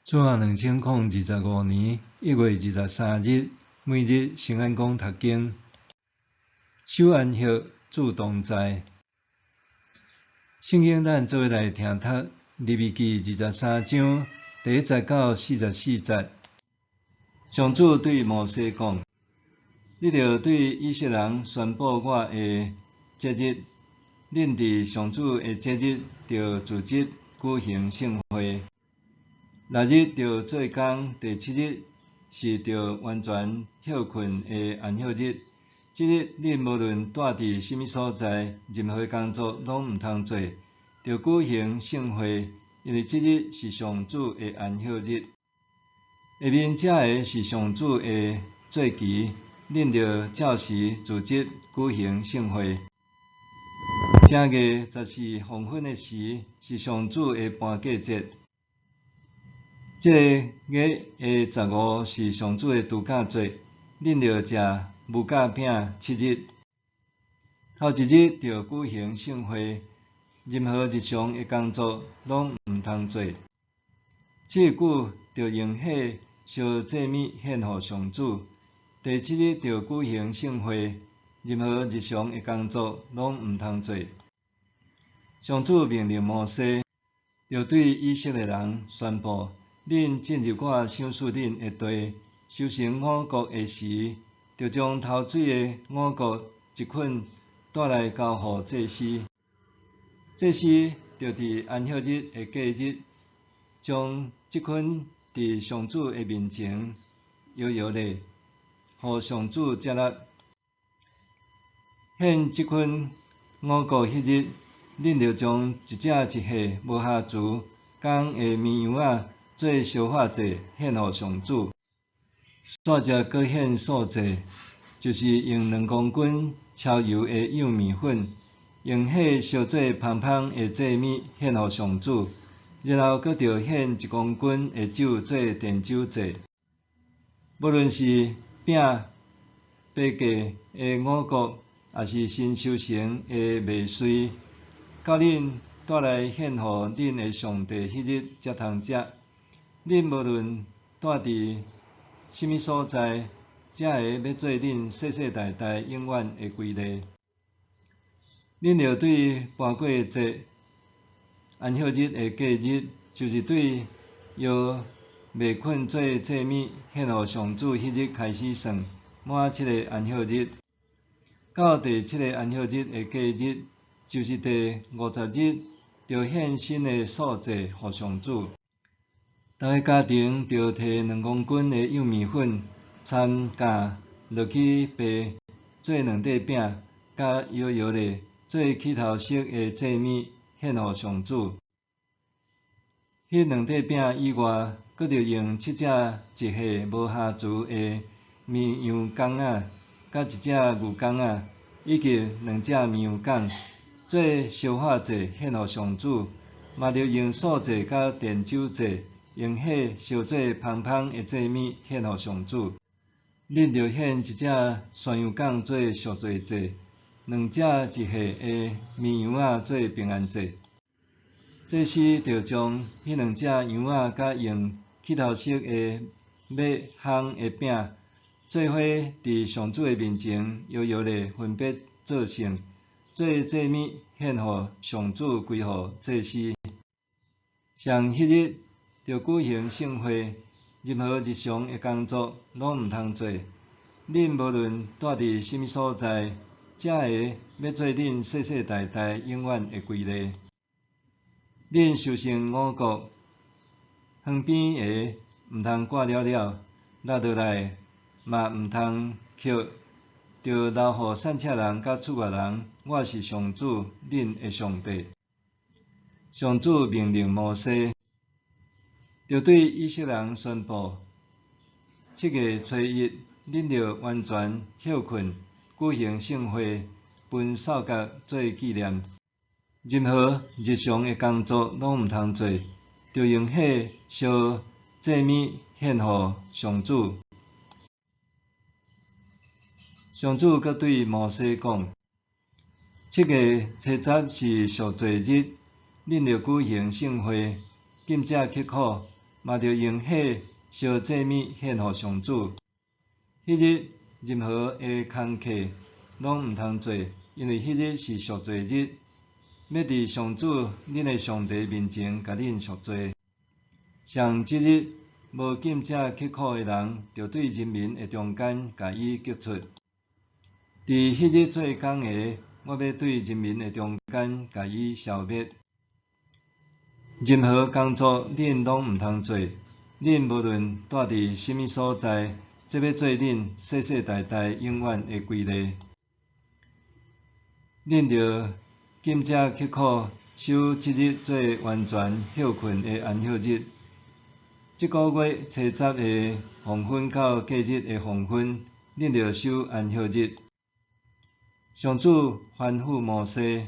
主後2025年1月23日，每日聖安講讀經，守安息，主同在。聖經咱做伙來聽讀利未記23章第1節到44節。上主對摩西講：你著對以色列人宣布我的節日，恁佇上主的節日，著組織舉行聖會。六日著做工，第七日是著完全歇睏的安息日。這日恁無論蹛佇啥物所在，任何工作攏毋通做，著舉行聖會，因為這日是上主的安息日。下面這个是上主的節期，恁著照時組織舉行聖會。正月14黃昏的時，是上主的搬過節。這个月的15是上主的度假節，恁著食無酵餅7日。頭一日著舉行聖會，任何日常的工作攏毋通做。七日久著用火燒祭物獻予上主。第七日著舉行聖會，任何日常的工作攏毋通做。上主命令摩西，著對以色列人宣布：恁進入我賞賜恁的地，收成五穀的時，著將頭水的五穀一捆帶來交予祭司。祭司著佇安息日的隔日，將這捆佇上主的面前搖搖咧，予上主接納。獻這捆五穀彼日，恁著將一隻一歲無瑕疵公的綿羊仔做燒化祭獻予上主。煞則閣獻素祭，就是用2公斤超油的幼麵粉，用火燒做芳芳的祭物獻予上主。然後閣著獻1公斤的酒做奠酒祭。無論是餅、白過的五穀，抑是新收成的麥穗，到恁帶來獻予恁的上帝彼日才通食。恁無論蹛佇啥物所在，這个欲做恁世世代代永遠的規例。恁著對搬過節安息日的隔日，就是對搖麥捆做祭物獻予上主彼日開始算，滿七个安息日，到第七个安息日的隔日，就是第50日，著獻新的素祭予上主。逐个家庭著提2公斤的幼麵粉，摻酵落去掰做兩塊餅，佮搖搖咧做起頭色的祭物獻予上主。彼兩塊餅以外，閣著用七隻一歲無瑕疵的綿羊公仔，佮一隻牛公仔，以及兩隻綿羊犅，做燒化祭獻予上主。嘛著用素祭佮奠酒祭，用火燒做芳芳的祭物獻予上主。恁著獻一隻山羊犅做贖罪祭，兩隻一歲的綿羊仔做平安祭。祭司著將彼兩隻羊仔佮用起頭色的麥烘的餅，做伙佇上主的面前搖搖咧分別做聖，做祭物獻予上主，歸予祭司。上彼日著舉行聖會，任何日常的工作攏毋通做。恁無論蹛佇啥物所在，這个欲做恁世世代代永遠的規例。恁收成五穀，園邊的毋通割了了，落落來嘛毋通拾，著留予散赤人佮厝外人。我是上主，恁的上帝。上主命令摩西，著對以色列人宣布：7月初1，恁著完全歇睏，舉行聖會，分掃角做紀念。任何日常的工作攏毋通做，著用火燒祭物獻予上主。上主閣對摩西講：7月初10是贖罪日，恁著舉行聖會，禁食刻苦，嘛著用火燒祭物獻予上主。彼日任何的工課攏毋通做，因為彼日是贖罪日，欲佇上主恁的上帝面前共恁贖罪。上這日無禁食刻苦的人，著對人民的中間共伊革出。佇彼日做工的，我欲對人民的中間共伊消滅。任何工作恁攏毋通做，恁無論蹛佇啥物所在，這欲做恁世世代代永遠的規例。恁著禁食刻苦，守這日做完全歇睏的安息日。這個月初十的黃昏到隔日的黃昏，恁著守安息日。上主吩咐摩西，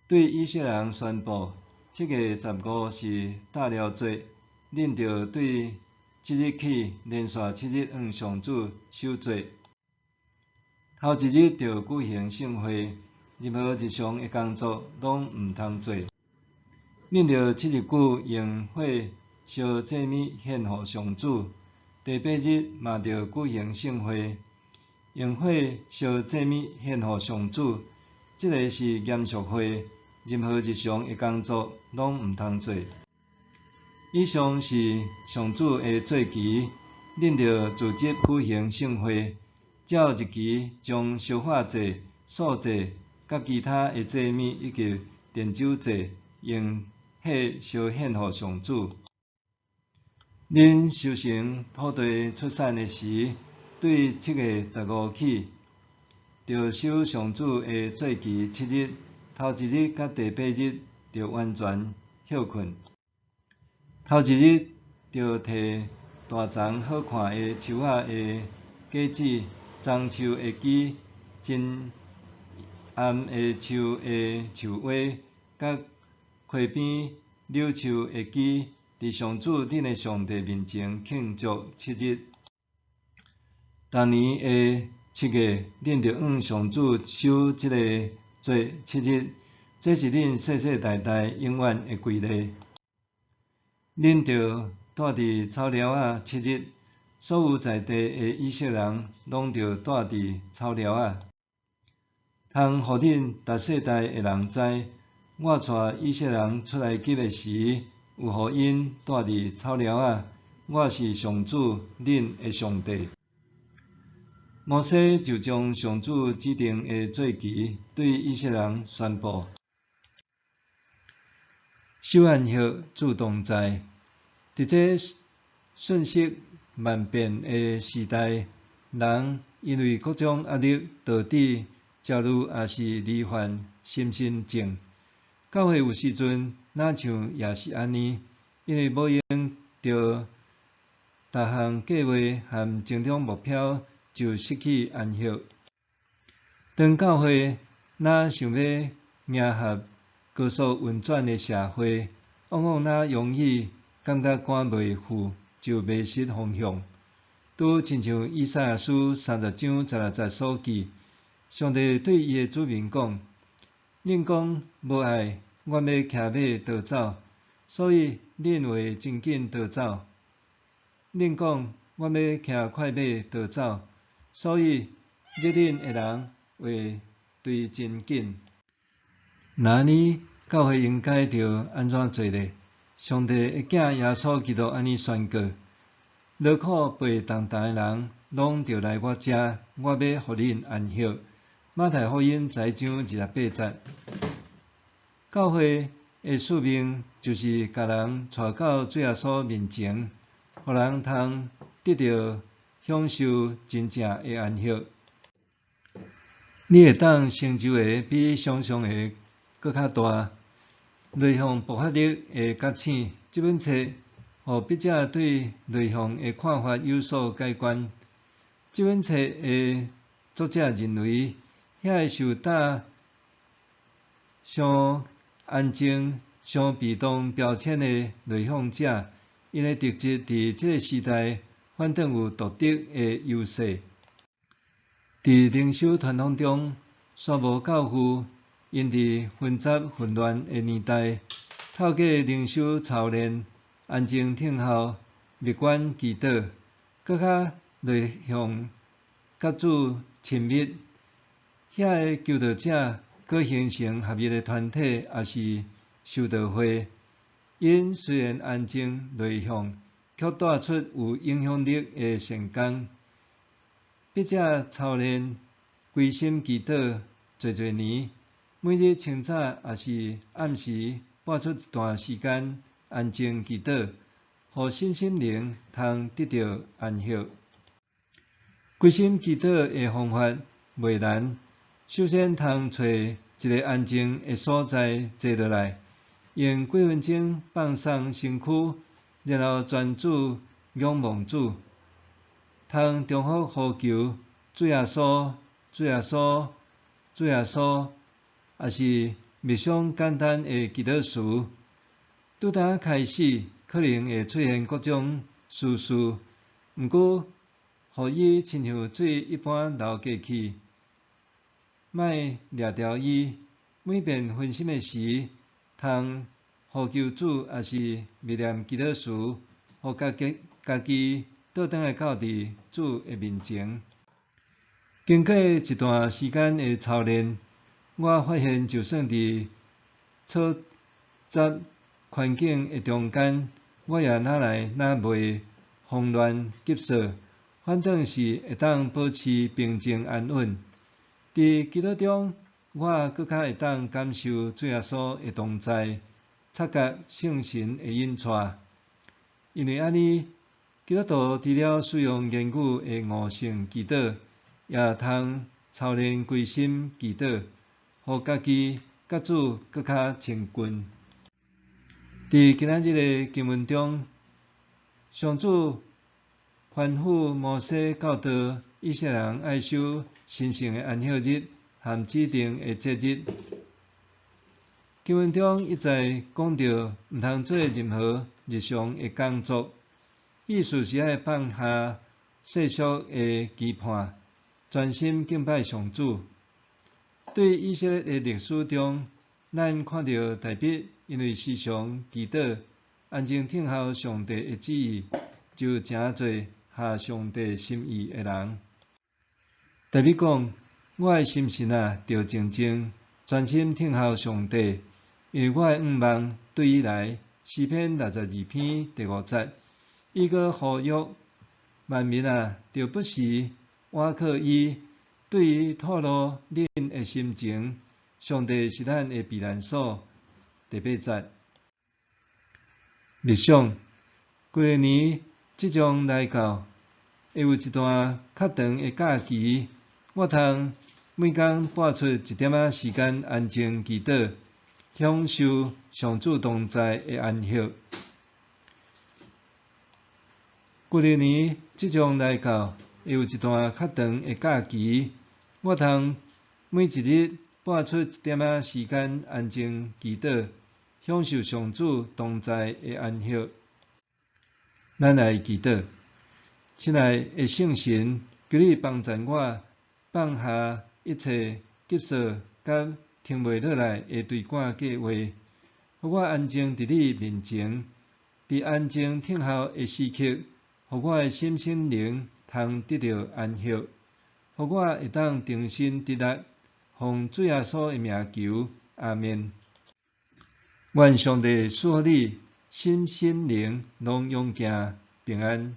對以色列人宣布：7月15是大寮節，恁著對這日起連續7日向上主守節。頭一日著舉行聖會，任何日常的工作攏毋通做。恁著7日久用火燒祭物獻予上主。第八日嘛著舉行聖會，用火燒祭物獻予上主。這个是嚴肅會，任何日常的工作攏毋通做。以上是上主的節期，恁著組織舉行聖會，照日期將燒化祭、素祭、佮其他的祭物以及奠酒祭，用火燒獻予上主。恁收成土地出產的時，對7月15起，著守上主的節期七日，頭一日佮第八日，著完全歇睏。頭一日，著提大欉好看的樹仔的果子、樟樹的枝、真桉的樹的樹丫，佮溪邊柳樹的枝，佇上主恁的上帝面前慶祝七日。逐年的七月，恁著向上主守這个節七日，這是恁世世代代永遠的規例。恁著蹛佇草寮仔七日，所有在地的以色列人攏著蹛佇草寮仔，通予恁逐世代的人知，我帶以色列人出埃及的時，有予𪜶蹛佇草寮仔，我是上主恁的上帝。摩西就將上主指定的節期對以色列人宣布。守安息主同在，佇這瞬息萬變的時代，人因為各種壓力導致焦慮，抑是罹患心身症。教會有時陣若像也是按呢，因為無閒著逐項計劃和成長目標，就失去安息。當教會若想欲迎合高速運轉的社會，往往若容易感覺趕袂赴，就迷失方向。拄親像以賽亞書30章16節所記，上帝對伊的子民講：恁講無愛，阮欲騎馬逃走，所以恁會真緊逃走。恁講阮欲騎快馬逃走，所以惹恁的人會追真緊。若按呢，教會應該著按怎做呢？上帝的囝耶穌基督按呢宣告：勞苦背重擔的人，攏著來我遮，我欲予恁安息。馬太福音十一章28節。教會的使命就是共人帶到主耶穌面前，予人通得著享受真正的安息。你會當成就的比想像的閣較大。內向爆發力的覺醒，這本冊予筆者對內向的看法有所改觀。這本冊的作者認為，遐个受打傷安靜、傷被動標籤的內向者，𪜶的特質佇這个時代反轉有獨特的優勢。佇靈修傳統中，沙無教父𪜶佇紛雜混亂的年代，透過靈修操練，安靜等候，默觀祈禱，閣較內向佮主親密。遐个求道者閣形成合一的團體，抑是修道會。𪜶雖然安靜內向，卻帶出有影響力的善工。筆者操練歸心祈禱濟濟年，每日清早抑是暗時撥出一段時間安靜祈禱，予身心靈通得著安息。歸心祈禱的方法袂難，首先通揣一个安靜的所在坐落來，用幾分鐘放鬆身軀，然後專注仰望主，通重複呼求主耶穌、主耶穌、主耶穌，抑是默想簡單的祈禱詞。拄仔開始可能會出現各種思緒，毋過，予伊親像水一般流過去，莫掠牢伊。每遍分心的時，通呼求主，抑是默念祈禱詞，予家己家己倒轉來到佇主的面前。經過一段時間的操練，我發現就算佇嘈雜環境的中間，我也若來若袂慌亂急躁，反轉是會當保持平靜安穩。佇祈禱中，我閣較會當感受主耶穌的同在，察覺聖神的引帶。因為按呢，基督徒除了使用言語的悟性祈禱，也通操練歸心祈禱，予家己佮主閣較親近。佇今仔日的經文中，上主吩咐摩西教導以色列人愛守神聖的安息日和指定的節日。經文中一再講著毋通做任何日常的工作，意思是愛放下世俗的期盼，專心敬拜上主。對以色列的歷史中，咱看著大衛因為時常祈禱、安靜等候上帝的旨意，就成做合上帝心意的人。大衛講：我的心神啊，著靜靜，專心等候上帝，因為我的向望對伊來。詩篇62篇第5節，伊閣呼籲萬民啊，著不時倚靠伊，對伊吐露恁的心情。上帝是咱的避難所。第8節，默想，舊曆年即將來到，會有一段較長的假期，我通每工撥出一點仔時間安靜祈禱，享受上主同在的安息。舊曆年即將來到，會有一段較長的假期，我通每一日撥出一點仔時間安靜祈禱，享受上主同在的安息。咱來祈禱，親愛的聖神，求你幫助我放下一切急躁佮停袂落來的追趕計劃，予我安靜佇你面前，佇安靜等候的時刻，予我的心身靈通得著安息，予我會當重新得力。奉主耶穌的名求，阿們。願上帝賜予你，身心靈攏勇健平安。